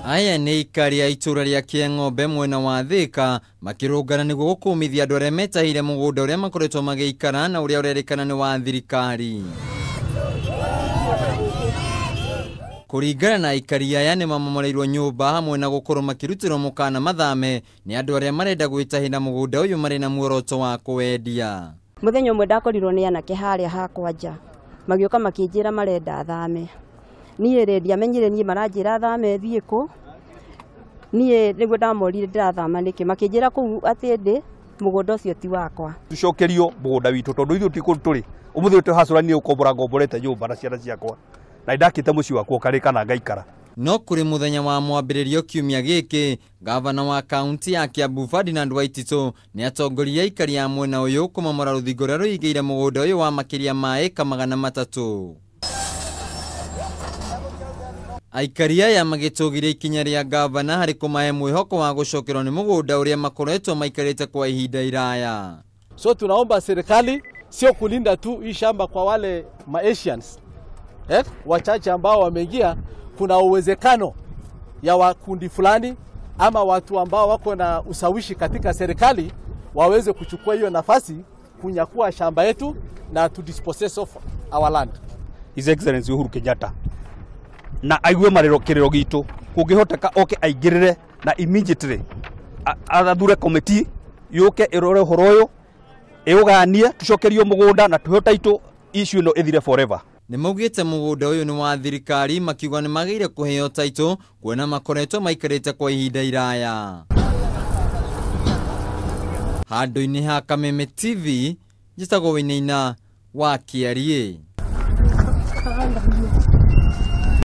Aya nĩ aikari a itũra rĩa Kĩeng'ombe mwena wa Thĩka makĩrũngana nĩguo gũkũmithia andũ arĩa metahire mũgũnda ũrĩa makoretwo magĩikara na ũrĩa ũrerĩkana nĩ wa thirikari. Kũringana na aikari aya nĩ mamomoreirwo nyũmba hamwe na gũkorwo makĩrutĩrwo mũkana mathame nĩ andũ arĩa marenda gwĩtahĩra mũgũnda ũyũ marĩ na muoroto wa kũwendia. Mũthenya ũmwe ndakorirwo nĩ anake harĩa hakwa nja magĩũka makĩnjĩra marenda thame. Niĩ rĩ ndiamenyire niĩ maranjĩra thame thiĩ kũ. Niĩ nĩguo ndamorire ndĩrathama nĩkĩ, makĩnjĩra kũu atĩ ndĩ mũgũnda ũcio ti wakwa. Tucokerio mũgũnda witũ tondũ ithuĩ ti kũndũ tũrĩ. Ũmũthĩ ũyũ twĩhacũranie gũkombora ngomborete nyũmba na ciana ciakwa na nĩndakĩte mũciĩ wakwa ũkarĩka na ngaikara. No kũrĩ mũthenya wa mwambĩrĩrio kiumia gĩkĩ, gavana wa kaunti ya Kiambu Ferdinand Waititu nĩ atongoririe aikari a mwena ũyũ kũmomora rũthingo rũrĩa rũigĩire mũgũnda ũyũ wa makĩria ma ĩka 300. Aikari aya magĩtũgĩria ikinya rĩa gavana harĩ kũmahe mwĩhoko wa gũcokerwo nĩ mũgũnda ũrĩa makoretwo maikarĩte kwa ihinda iraya. So tunaomba serikali sio kulinda tu hii shamba kwa wale ma Asians, wachache ambao wameingia. Kuna uwezekano ya wakundi fulani ama watu ambao wako na ushawishi katika serikali waweze kuchukua hiyo nafasi kunyakua shamba yetu na to dispossess of our land. His Excellency Uhuru Kenyatta na aigue marero kirero gitu kungihoteka oke aingirire na immediately athure committee yuke irore uhoro uyu iuganie tucokerio mugunda na tuhe title issue ino ithire forever. Nĩ maugĩte mũgũnda ũyũ nĩ wa thirikari makiuga nĩ magĩrĩire kũheo title kuona makoretwo maikarĩte kwa ihinda iraya. Handũ-inĩ ha Kameme TV, njĩtagwo Wainaina wa Kĩariĩ.